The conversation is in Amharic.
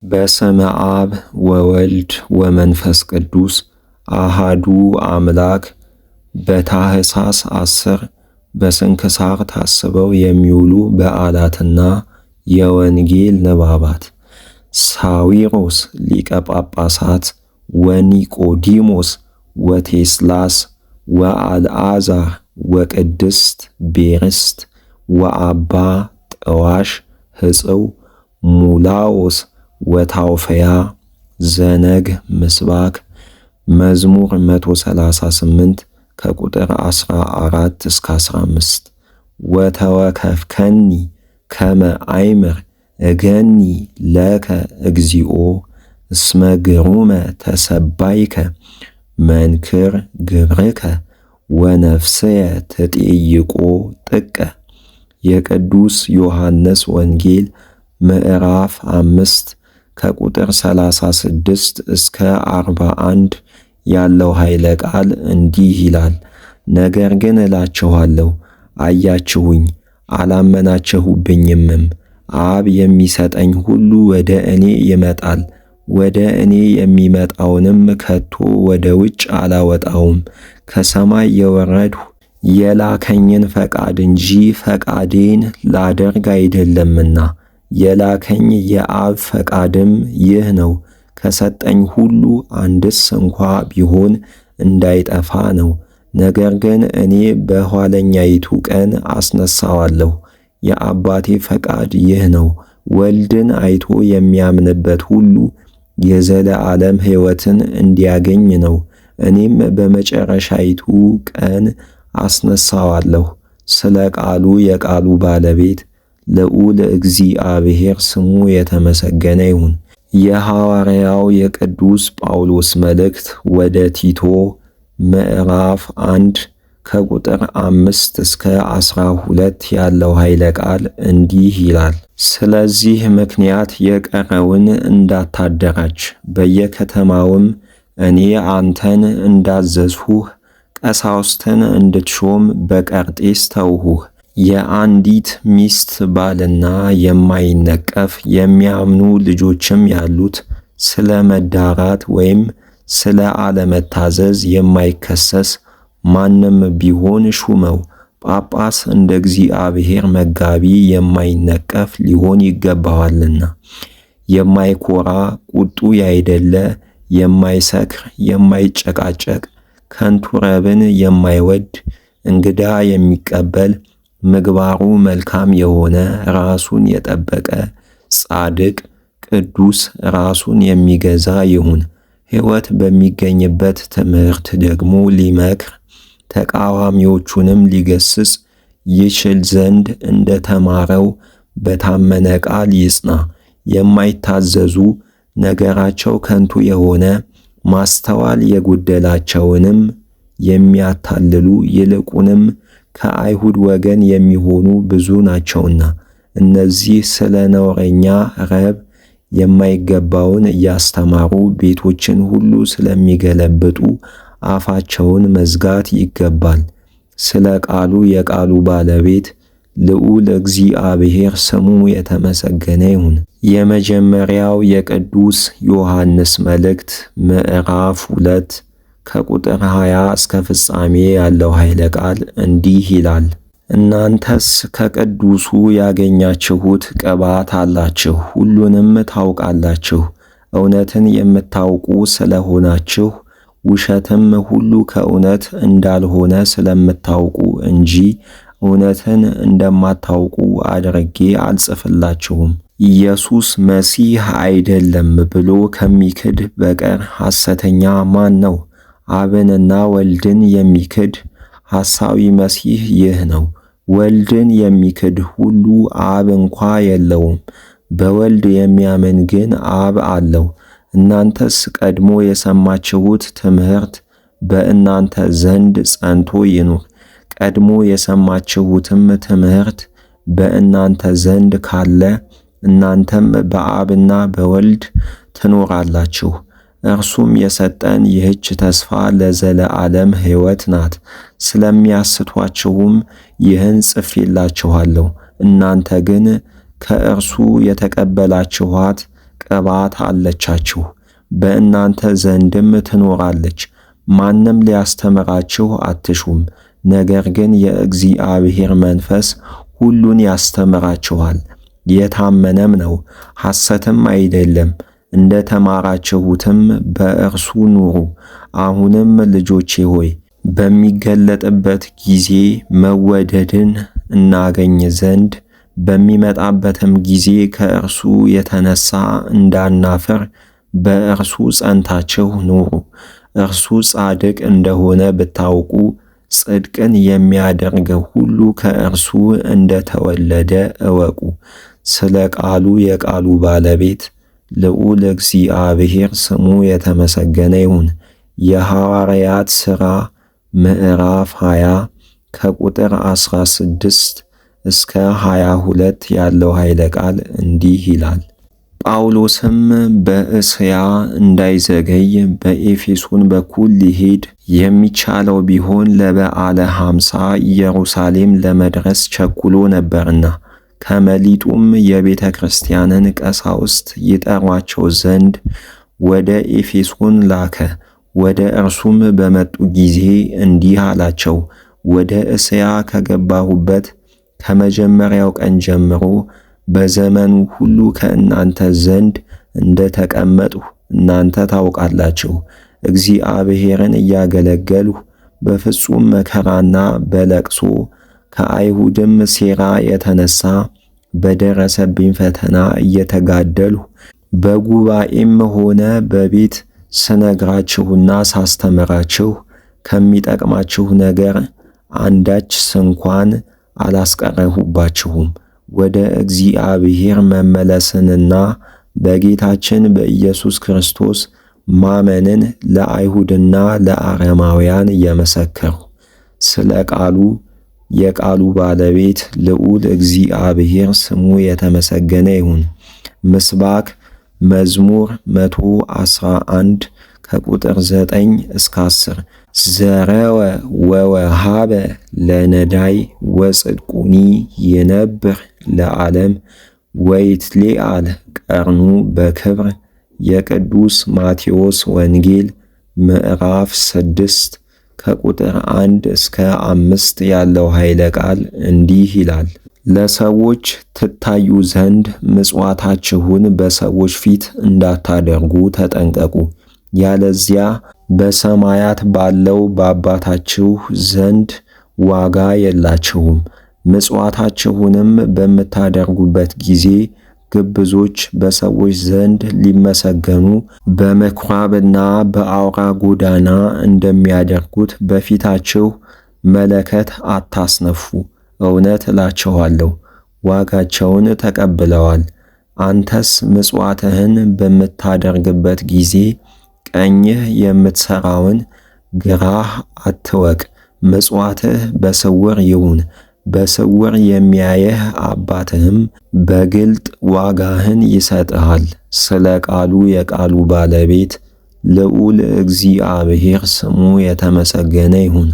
በስመ አብ ወወልድ ወመንፈስ ቅዱስ አሃዱ አምላክ። በታኅሳስ 10 በስንክሳር ታስበው የሚውሉ በዓላትና የወንጌል ንባባት፦ ሳዊሮስ ሊቀ ጳጳሳት፣ ወኒቆዲሞስ፣ ወቴስላስ፣ ወአልዓዛር፣ ወቅድስት ቤርስት፣ ወአባ ጠዋሽ ሕጽው ሙላዎስ፣ ወታውፈያ ዘነግ ምስባክ መዝሙር 138 ከቁጥር 14 እስከ 15። ወተወከፍከኒ ከመ አይምር እገኒ ለከ እግዚኦ እስመ ግሩመ ተሰባይከ መንክር ግብርከ ወነፍስየ ትጤይቆ ጥቀ። የቅዱስ ዮሐንስ ወንጌል ምዕራፍ 5 ከቁጥር 36 እስከ 41 ያለው ኃይለ ቃል እንዲህ ይላል። ነገር ግን እላችኋለሁ፣ አያችሁኝ፣ አላመናችሁብኝምም። አብ የሚሰጠኝ ሁሉ ወደ እኔ ይመጣል፣ ወደ እኔ የሚመጣውንም ከቶ ወደ ውጭ አላወጣውም። ከሰማይ የወረድሁ የላከኝን ፈቃድ እንጂ ፈቃዴን ላደርግ አይደለምና፣ የላከኝ የአብ ፈቃድም ይህ ነው፣ ከሰጠኝ ሁሉ አንድስ እንኳ ቢሆን እንዳይጠፋ ነው። ነገር ግን እኔ በኋለኛይቱ ቀን አስነሣዋለሁ። የአባቴ ፈቃድ ይህ ነው፣ ወልድን አይቶ የሚያምንበት ሁሉ የዘለዓለም ሕይወትን እንዲያገኝ ነው። እኔም በመጨረሻይቱ ቀን አስነሣዋለሁ። ስለ ቃሉ የቃሉ ባለቤት ልዑል እግዚአብሔር ስሙ የተመሰገነ ይሁን። የሐዋርያው የቅዱስ ጳውሎስ መልእክት ወደ ቲቶ ምዕራፍ 1 ከቁጥር 5 እስከ 12 ያለው ኃይለ ቃል እንዲህ ይላል። ስለዚህ ምክንያት የቀረውን እንዳታደራጅ፣ በየከተማውም እኔ አንተን እንዳዘዝሁህ ቀሳውስትን እንድትሾም በቀርጤስ ተውሁህ። የአንዲት ሚስት ባልና የማይነቀፍ የሚያምኑ ልጆችም ያሉት፣ ስለ መዳራት ወይም ስለ አለመታዘዝ የማይከሰስ ማንም ቢሆን ሹመው። ጳጳስ እንደ እግዚአብሔር መጋቢ የማይነቀፍ ሊሆን ይገባዋልና። የማይኮራ፣ ቁጡ ያይደለ፣ የማይሰክር፣ የማይጨቃጨቅ፣ ከንቱ ረብን የማይወድ፣ እንግዳ የሚቀበል፣ ምግባሩ መልካም የሆነ፣ ራሱን የጠበቀ፣ ጻድቅ፣ ቅዱስ፣ ራሱን የሚገዛ ይሁን። ሕይወት በሚገኝበት ትምህርት ደግሞ ሊመክር ተቃዋሚዎቹንም ሊገስጽ ይችል ዘንድ እንደ ተማረው በታመነ ቃል ይጽና። የማይታዘዙ፣ ነገራቸው ከንቱ የሆነ፣ ማስተዋል የጎደላቸውንም የሚያታልሉ፣ ይልቁንም ከአይሁድ ወገን የሚሆኑ ብዙ ናቸውና፣ እነዚህ ስለ ነውረኛ ረብ የማይገባውን እያስተማሩ ቤቶችን ሁሉ ስለሚገለብጡ አፋቸውን መዝጋት ይገባል። ስለ ቃሉ የቃሉ ባለቤት ልዑል እግዚአብሔር ስሙ የተመሰገነ ይሁን። የመጀመሪያው የቅዱስ ዮሐንስ መልእክት ምዕራፍ 2 ከቁጥር 20 እስከ ፍጻሜ ያለው ኃይለ ቃል እንዲህ ይላል። እናንተስ ከቅዱሱ ያገኛችሁት ቅባት አላችሁ፣ ሁሉንም ታውቃላችሁ። እውነትን የምታውቁ ስለሆናችሁ ውሸትም ሁሉ ከእውነት እንዳልሆነ ስለምታውቁ እንጂ እውነትን እንደማታውቁ አድርጌ አልጽፍላችሁም። ኢየሱስ መሲህ አይደለም ብሎ ከሚክድ በቀር ሐሰተኛ ማን ነው? አብንና ወልድን የሚክድ ሐሳዊ መሲህ ይህ ነው። ወልድን የሚክድ ሁሉ አብ እንኳ የለውም። በወልድ የሚያምን ግን አብ አለው። እናንተስ ቀድሞ የሰማችሁት ትምህርት በእናንተ ዘንድ ጸንቶ ይኑር። ቀድሞ የሰማችሁትም ትምህርት በእናንተ ዘንድ ካለ እናንተም በአብና በወልድ ትኖራላችሁ። እርሱም የሰጠን ይህች ተስፋ ለዘለዓለም ሕይወት ናት። ስለሚያስቷችሁም ይህን ጽፌላችኋለሁ። እናንተ ግን ከእርሱ የተቀበላችኋት ቅባት አለቻችሁ፣ በእናንተ ዘንድም ትኖራለች። ማንም ሊያስተምራችሁ አትሹም። ነገር ግን የእግዚአብሔር መንፈስ ሁሉን ያስተምራችኋል። የታመነም ነው፣ ሐሰትም አይደለም። እንደ ተማራችሁትም በእርሱ ኑሩ። አሁንም ልጆቼ ሆይ በሚገለጥበት ጊዜ መወደድን እናገኝ ዘንድ በሚመጣበትም ጊዜ ከእርሱ የተነሳ እንዳናፍር በእርሱ ጸንታችሁ ኑሩ። እርሱ ጻድቅ እንደሆነ ብታውቁ ጽድቅን የሚያደርግ ሁሉ ከእርሱ እንደተወለደ እወቁ። ስለ ቃሉ የቃሉ ባለቤት ልዑል እግዚአብሔር ስሙ የተመሰገነ ይሁን። የሐዋርያት ሥራ ምዕራፍ 20 ከቁጥር 16 እስከ 22 ያለው ኃይለ ቃል እንዲህ ይላል። ጳውሎስም በእስያ እንዳይዘገይ በኤፌሶን በኩል ሊሄድ የሚቻለው ቢሆን ለበዓለ ሐምሳ ኢየሩሳሌም ለመድረስ ቸኩሎ ነበርና ከመሊጡም የቤተ ክርስቲያንን ቀሳውስት ይጠሯቸው ዘንድ ወደ ኤፌሶን ላከ። ወደ እርሱም በመጡ ጊዜ እንዲህ አላቸው፣ ወደ እስያ ከገባሁበት ከመጀመሪያው ቀን ጀምሮ በዘመኑ ሁሉ ከእናንተ ዘንድ እንደ ተቀመጥሁ እናንተ ታውቃላችሁ። እግዚአብሔርን እያገለገልሁ በፍጹም መከራና በለቅሶ ከአይሁድም ሴራ የተነሳ በደረሰብኝ ፈተና እየተጋደልሁ በጉባኤም ሆነ በቤት ስነግራችሁና ሳስተምራችሁ ከሚጠቅማችሁ ነገር አንዳች ስንኳን አላስቀረሁባችሁም። ወደ እግዚአብሔር መመለስንና በጌታችን በኢየሱስ ክርስቶስ ማመንን ለአይሁድና ለአረማውያን እየመሰከርሁ ስለ ቃሉ የቃሉ ባለቤት ልዑል እግዚአብሔር ስሙ የተመሰገነ ይሁን። ምስባክ መዝሙር 111 ከቁጥር 9 እስከ 10። ዘረወ ወወሃበ ለነዳይ ወጽድቁኒ ይነብር ለዓለም ወይትሌዓል ቀርኑ በክብር። የቅዱስ ማቴዎስ ወንጌል ምዕራፍ 6 ከቁጥር 1 እስከ 5 ያለው ኃይለ ቃል እንዲህ ይላል። ለሰዎች ትታዩ ዘንድ ምጽዋታችሁን በሰዎች ፊት እንዳታደርጉ ተጠንቀቁ፣ ያለዚያ በሰማያት ባለው በአባታችሁ ዘንድ ዋጋ የላችሁም። ምጽዋታችሁንም በምታደርጉበት ጊዜ ግብዞች በሰዎች ዘንድ ሊመሰገኑ በምኵራብና በአውራ ጎዳና እንደሚያደርጉት በፊታችሁ መለከት አታስነፉ። እውነት እላችኋለሁ ዋጋቸውን ተቀብለዋል። አንተስ ምጽዋትህን በምታደርግበት ጊዜ ቀኝህ የምትሠራውን ግራህ አትወቅ። ምጽዋትህ በስውር ይሁን፣ በስውር የሚያየህ አባትህም በግልጥ ዋጋህን ይሰጥሃል። ስለ ቃሉ የቃሉ ባለቤት ልዑል እግዚአብሔር ስሙ የተመሰገነ ይሁን።